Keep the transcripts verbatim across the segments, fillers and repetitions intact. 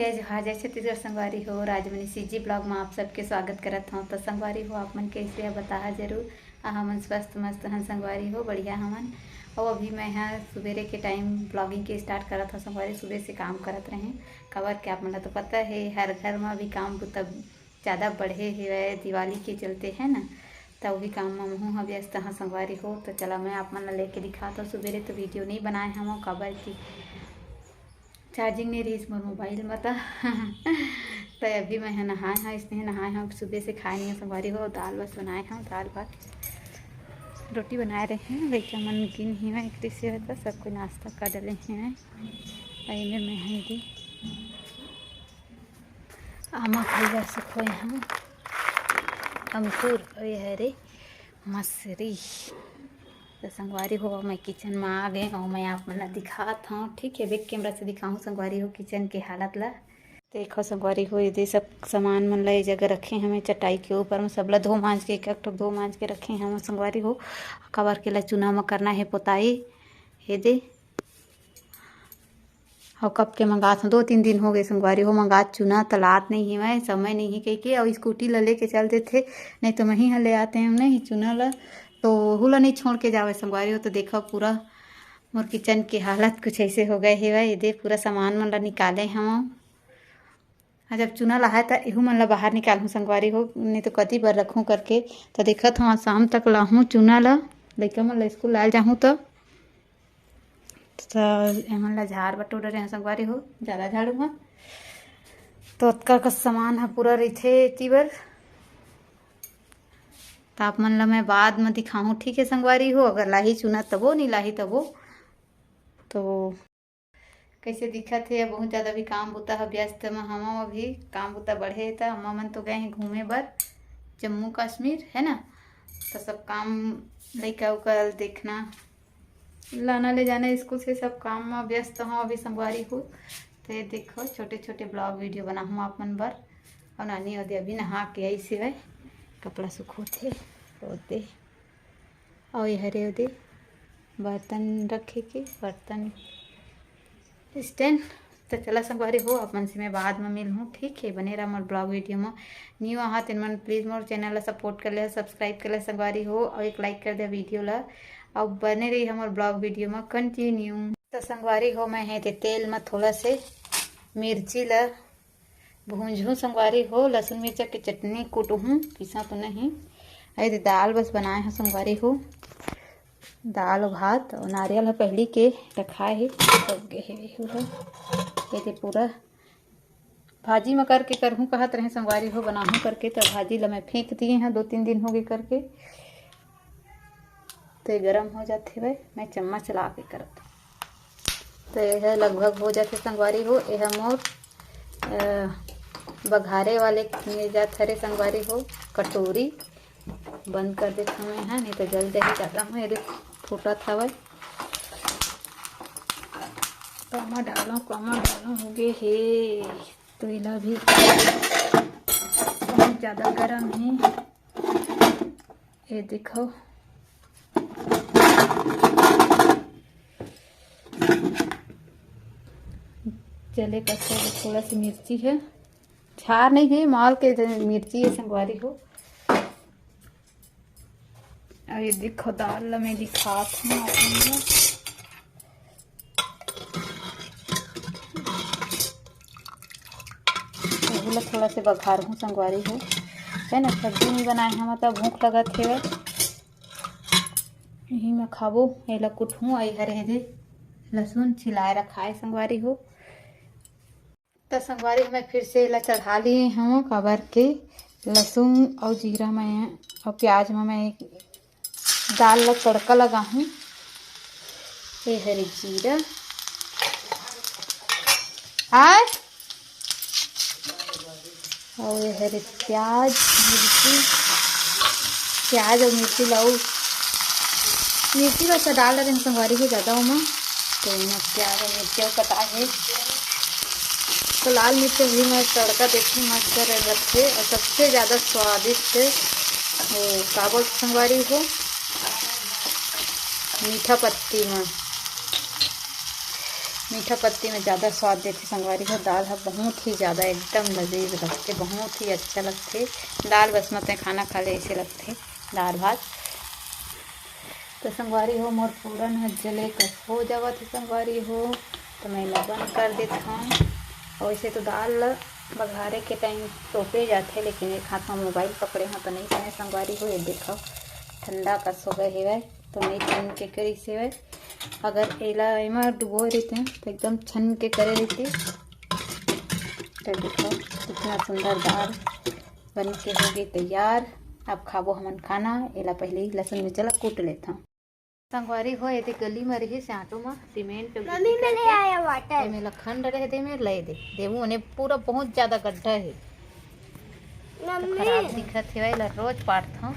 जय जोहार, जय छत्तीसगढ़ संगवारी हो। राजमनी सीजी ब्लॉग में आप सबके स्वागत करत हौं। तो संगवारी हो, आप मन कैसे है बताहा जरूर। आ, हमन स्वस्थ मस्त हन संगवारी हो, बढ़िया हमन। और अभी मैं यहाँ सुबेरे के टाइम ब्लॉगिंग के स्टार्ट करत हौं संगवारी। सुबह से काम करत रहें, काबर के आप मन ला तो पता है, हर घर में अभी काम बुता ज़्यादा बढ़े हेवय दिवाली के चलते, है ना। त वही काम में महूँ ह व्यस्त हौं संगवारी हो। तो चला, मैं आप मन ला लेके दिखात हौं। सुबेरे तो वीडियो नहीं बनाए हवं, काबर कि चार्जिंग नहीं रहिस मोर मोबाइल में। त त अभी मैं ह नहाए हौं, इसने नहाए हौं। सुबह से खाए नहीं हौं संगवारी हो, दाल बस बनाए हौं, दाल भात, रोटी बनाए रहे हौं। लइका मन गिन ही मैं एक से होता, सब कोई नाश्ता कर डले हैं। अउ एमे मैं ह एदे आमा खइला सुखोए हौं, अमचूर, अउ ये हरे मसरी। तो संगवारी हो, मैं किचन में आ गए और मैं आप मन ला दिखात हौं। ठीक है, बैक कैमरा से दिखाहूँ संगवारी हो किचन के हालत ला। देखो संगवारी हो, एदे सब सामान मन ला ये जगह रखे हमें चटाई के ऊपर में, सब ला धो मांज के, एक एक ठो धो मांज के रखे हमें संगवारी हो। काबर के ला चूना में करना है पोताई। एदे अउ कब के मंगात हौं, दो तीन दिन हो गए संगवारी हो, मंगात चूना त लात नहीं हेवय, समय नहीं है कहिके, अउ स्कूटी ल लेके चल देथे, नहीं तो मैं ही ह ले आते हैं नहीं चूना ल, तो ओहू ल नहीं छोड़ के जावे संगवारी हो। तो देखो पूरा मोर किचन के हालत कुछ ऐसे हो गए हेवय। एदे पूरा सामान मन ल निकाले हवं। आ, जब चूना लहाय त एहू मन ल बाहर निकालहूँ संगवारी हो, नहीं तो कति बर रखहूँ करके। त देखत हौं, आज शाम तक लाहूँ चूना ल, लइका मन ल स्कूल लायल जाहूँ त। त एमन ला झाड़ बटोर रहे हैं संगवारी हो, ज़्यादा झाड़ू ह। तो अतका का सामान ह पूरा रहिथे एती बर। त आप मन ला मैं बाद में दिखाहूँ, ठीक है संगवारी हो, अगर लाही चूना तबो, नहीं लाही तबो। तो कैसे दिखत हे, बहुत ज़्यादा भी काम बुता ह व्यस्त म हवं, अभी काम बुता बढ़े हे त अम्मा मन तो गए हैं घूमे बर जम्मू कश्मीर, है ना। तो सब काम लइका उका ल देखना, लाना ले जाना स्कूल से, सब काम म व्यस्त हौं अभी संगवारी हो। तो ये देखो, छोटे छोटे ब्लॉग वीडियो बनाहूँ आप मन बर। और नानी ओदे अभी नहा के आई सिवाय कपड़ा सुखोथे ओदे। और ये हरे ओदे बर्तन रखे के, बर्तन स्टैंड। तो चला संगवारी हो, आप मन से मैं बाद में मिलहूँ, ठीक है। बने रहा मोर ब्लॉग वीडियो में। न्यू आहा तेन मन प्लीज मोर चैनल ला सपोर्ट कर ले, सब्सक्राइब कर ले संगवारी हो, और एक लाइक कर दे वीडियो ला, और बने रही हमर ब्लॉग वीडियो में कंटिन्यू। तो संगवारी हो, मैं हे ते तेल में थोड़ा से मिर्ची ला भूंजहूँ संगवारी हो, लहसुन मिर्चा के चटनी कूटहूँ, पीसा तो नहीं। अरे दाल बस बनाए हौं संगवारी हो, दाल भात और नारियल ह पहली के रखाए हे, सब गे हे एहू ह। ये दे पूरा भाजी म करके करहूँ कहत रहे संगवारी हो, बनाहूँ करके, तो भाजी ल मैं फेंक दिए हौं, दो तीन दिन हो गए करके। तो ये गरम हो जाथे भाई, मैं चम्मच ला के करत। तो ये ह लगभग हो जाथे संगवारी हो। ये ह मोर, अ, बघारे वाले में जात हरे संगवारी हो, कटोरी। बंद कर देत हौं मैं ह, नहीं तो जल जाही ज़्यादा। मैं ये फूटत हवय, कामा डालौं, कामा डालौं हो गे हे। तो एला भी बहुत ज़्यादा गरम हे। ये देखो, जले कस थोड़ा सा मिर्ची है, झार नहीं है, मॉल के मिर्ची है संगवारी हो। अउ ये देखो दाल ला मैं दिखात हूँ आप मन ला। एहू ला थोड़ा से बघारहूँ संगवारी हो, है ना, सब्जी नहीं बनाए हन त भूख लगत हेवय, यही मैं खाबो। एला कुटहूँ, अउ हरे दे लहसुन छिलाए रखाए संगवारी हो। त संगवारी, मैं फिर से एला चढ़ा लिए हूँ, काबर के लहसुन अउ जीरा में अउ प्याज में मैं दाल ला तड़का लगाहूँ। ये हरे जीरा, आय, अउ ये हरे प्याज, मिर्ची, प्याज अउ मिर्ची लाऊ, मिर्ची बस डाल रहे हैं संगवारी हो, ज़्यादा ओमा तो एमा प्याज अउ मिर्ची कटा है। तो लाल मिर्च भी मैं तड़का देखे मस्त लगथे, और सबसे ज़्यादा स्वादिष्ट वो का बोलथे संगवारी हो, मीठा पत्ती में। मीठा पत्ती में ज़्यादा स्वाद देथे संगवारी हो। दाल ह बहुत ही ज़्यादा एकदम लजीज लगथे, बहुत ही अच्छा लगथे। दाल बस मत खाना खा ले, ऐसे लगथे दाल भात। तो संगवारी हो, मोर फोरन ह जले कस हो जावत हे संगवारी हो, तो मैं एला बंद कर देत हौं। और वैसे तो दाल ल बघारे के टाइम तोपे जाथे, लेकिन एक हाथ में मोबाइल पकड़े हौं तो नहीं बने संगवारी हो। ये देखो, ठंडा कस हो गए हेवय, तो नहीं छन के करिस हेवय। अगर एला एमा डुबोए रहिते तो एकदम छन के करे रहिते। तो देखो, कितना सुंदर दाल बन के होगे तैयार। अब खाबो हमन खाना। एला पहले ही लहसुन मिर्चा ला कूट लेथन। संगवारी हो, एदे गली म रहिस आटो म सीमेंट मम्मी, मैं ले आया वाटर। एमे ला खंड रहे दे, में ले दे देबू, ओने पूरा बहुत ज्यादा गड्ढा हे। तो मम्मी। खराब दिखत हेवय, एला रोज पाटथौं।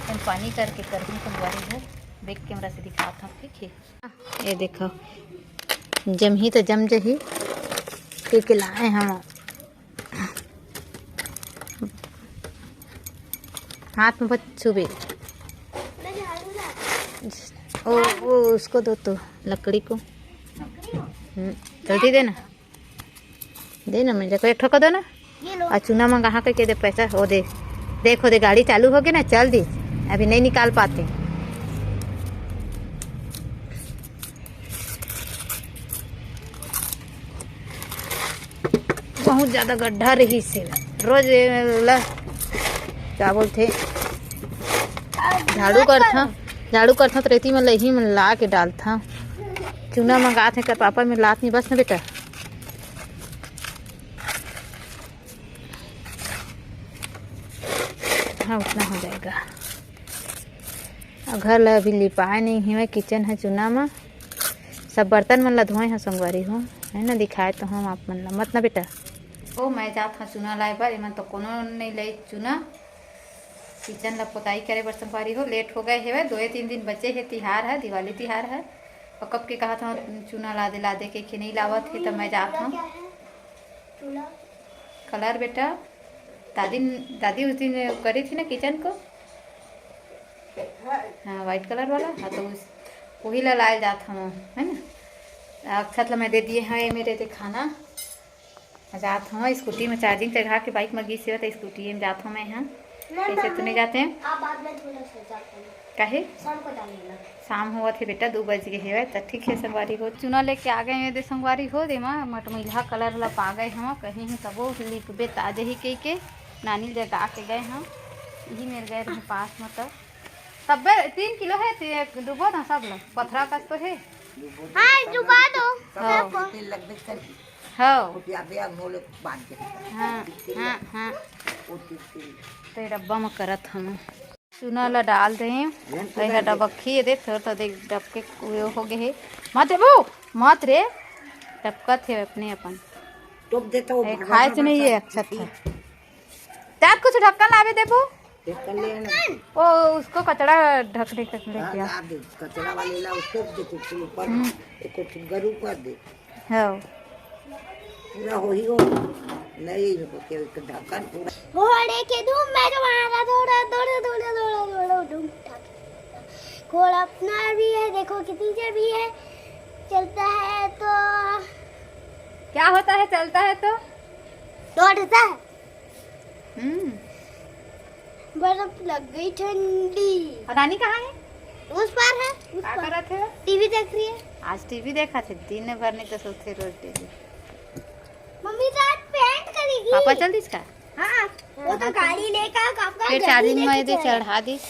हम पानी करके करहूँ संगवारी हो, बैक कैमरा से दिखाथौं, ठीक हे। ये देखो, जमही तो जम जही, के के लाए हम। हाथ में मत छुबे। ओ, वो उसको दो तो, लकड़ी को। हम्म, जल्दी देना, देना, मैं जाकर एक ठोका दो ना। ये लो। और चूना मंगा के दे पैसा, वो दे। देखो दे, गाड़ी चालू होगे ना, चल दी, अभी नहीं निकाल पाते। बहुत ज्यादा गड्ढा रहिस हे। रोज ए ला, का बोलथे, झाड़ू करथौं, झाड़ू करथौं तो रेती में लही में ला के डालथौं। चूना मंगात हे कर पापा, में लात नहीं, बस ना बेटा। हाँ, उतना हो जाएगा। अउ घर ला अभी लिपाए नहीं हवय, किचन ह चूना म। सब बर्तन मन ला धोए ह संगवारी हो, है ना, दिखाए तो हम आप मन ला, मत ना बेटा। ओ, मैं जात हव चूना लाए बर, एमन तो कोनो नहीं ले चूना। किचन ला पोताई करे बर संगवारी हो, लेट हो गए हेवय, दो तीन दिन बचे हे, तिहार है, दिवाली तिहार है। और कब के कहा था चूना ला दे, ला दे के, के नहीं लावत हे, तो मैं जात हव। कलर बेटा, दादी, दादी उस दिन करी थी ना किचन को, हाँ, व्हाइट कलर वाला, हाँ, तो उस, वही ला लाए जात हव, है ना। अक्षत ला मैं दे दिए हव, ये मेरे दे खाना। जात हव स्कूटी में चार्जिंग चढ़ा के, बाइक में गिस हे, तो स्कूटी में जात हव मैं, हाँ। नहीं, ऐसे तो नहीं जाते हैं। आप बाद में थोड़ा सा जाते हैं। काहे? शाम को डालेंगे। शाम होवत हे बेटा, दू बज गे हेवय, त ठीक हे संगवारी हो। चूना लेके आ गए हे दे संगवारी हो, देमा मटमैला कलर ला पा गए हव, कहीं ही तबो लिपबे ताजे ही कही के नानी जगा के गए हव। यही मेर गए रहे पास में, तब तब्बे तीन किलो हे, ते डुबो ना सब ला, पथरा कस तो हे। हाँ, डुबा दो। हाँ। सबको। तेल लगबे कर। हाँ। वो प्याज, प्याज मोले बांध के। हाँ, हाँ, हाँ। वो तेल, तेल। ते डब्बा में करत हव। चूना ला डाल दे, एन तो एहा डबक्खी दे, थोड़ा तो देख डबके वो हो गए हे। मत देबो, मत रे, डबकत हे अपने अपन। टोप देता वो ए, भगवान खाए से नहीं, ये भगवान अच्छा था। त्यार कुछ ढक्कन लावे देबो। ढक्कन ले आना। ओ, उसको कचड़ा ढकने के लिए हाँ, क्या? ला दे, कचड़ा वाले ला, उसको दे, कुछ ऊपर, हम्म। एक कुछ गरू कर दे। हाँ। पूरा हो ही हो। नहीं, इनको के एक ढक्कन पूरा। घोड़े के धूम में तुम्हारा दौड़ा, दौड़ा, दौड़ा, दौड़ा, दौड़ा, धूम ठाक। घोड़ा अपना भी है, देखो कितनी चर्बी है। चलता है तो क्या होता है, चलता है तो? दौड़ता है। हम्म। बर्फ लग गई ठंडी। और नानी कहाँ है? उस पार है, उस का पार। करत हे? टीवी देख रही है। आज टीवी देखा थे, दिन भर नहीं तो सोते रोज डेली। मम्मी तो आज पेंट करेगी। पापा चल दिस का? हाँ, वो तो गाड़ी लेकर आपका फिर जल्दी चार्जिंग में लेके दे चले। चढ़ा दिस।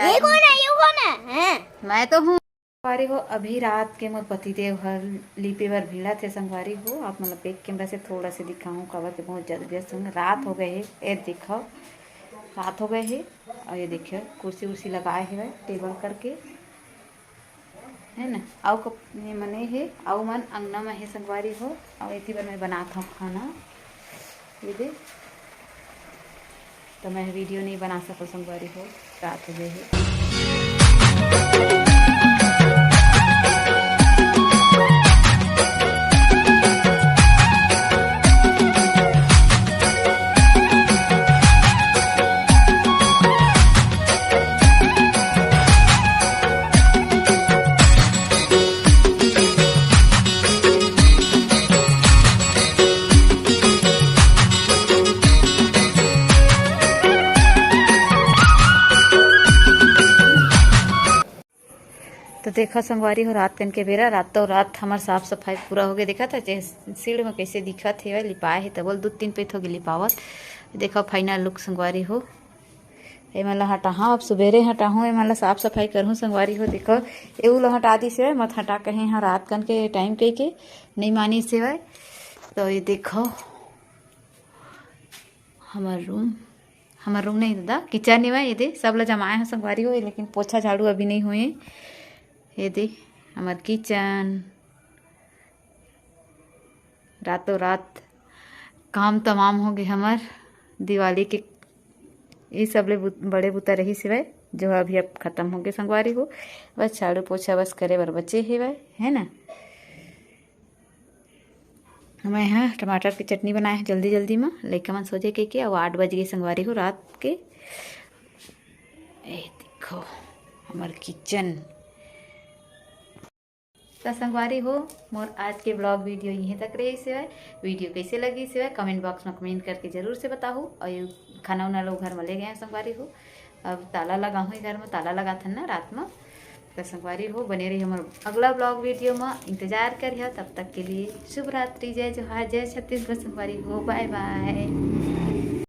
ये कौन है? ये कौन है? हैं? मैं तो हूँ। संगवारी हो, अभी रात के मोर पतिदेव हर लीपे बर भीड़ा थे। संगवारी हो, आप मन ला बैक कैमरा से थोड़ा से दिखाऊं, काबर के बहुत ज्यादा व्यस्त हूँ। रात हो गए हे, ए दिखाओ, रात हो गए हे। और ये देखिए, कुर्सी उर्सी लगाए हे टेबल करके, है ना। अउ कप-, ये मने हे, अउ मन अंगना में हे संगवारी हो। अउ एती बर मैं बनात हूँ खाना। ये दे, तो मैं वीडियो नहीं बना सकूँ संगवारी हो, रात हो गई है। देखा संगवारी हो, रात कन के बेरा, रातों रात हमर साफ सफाई पूरा होगे। देखा था जे सीढ़ में कैसे दिखत हे, लिपाए हे, तबल दू तीन पैत होगे लिपावत। देखा final look संगवारी हो, एमन ला हटाहूँ, अब सुबेरे हटाहूँ, एमन ला साफ सफाई करहूँ संगवारी हो। देखो, एहू ला हटा दिस हे, मत हटा कहे हाँ, रात कन के टाइम कह के नहीं मानिस हेवय। तो ये देखो, हमर रूम, हमर रूम नहीं दादा, किचन हेवय। ये दे, सब ला जमाए हूँ संगवारी हो, लेकिन पोछा झाड़ू अभी नहीं हुए। ये दे, हमर किचन, रातों रात काम तमाम होगे हमर दिवाली के। ये सबले बु-, बड़े बुता रहिस हेवय, जो अभी अब खतम होगे संगवारी हो। बस झाड़ू पोछा बस करे बर बचे हेवय, है ना। मैं हा टमाटर के चटनी बनाए हूँ जल्दी जल्दी में, लइका मन सो जाए के, के, अउ आठ बज गए संगवारी हो रात के। ए देखो, हमर किचन। त संगवारी हो, मोर आज के vlog video यहीं तक रहिस हेवय। Video कैसे लगिस हेवय, comment box में comment करके जरूर से बताहू। और ये खाना उना लोग घर में ले गए हैं संगवारी हो। अब ताला लगाहूँ, घर में ताला लगाथन ना रात में। त संगवारी हो, बने रही हमर अगला vlog video में, इंतजार करिहा। तब तक के लिए शुभ रात्रि, जय जोहार, जय छत्तीसगढ़ संगवारी हो, bye bye।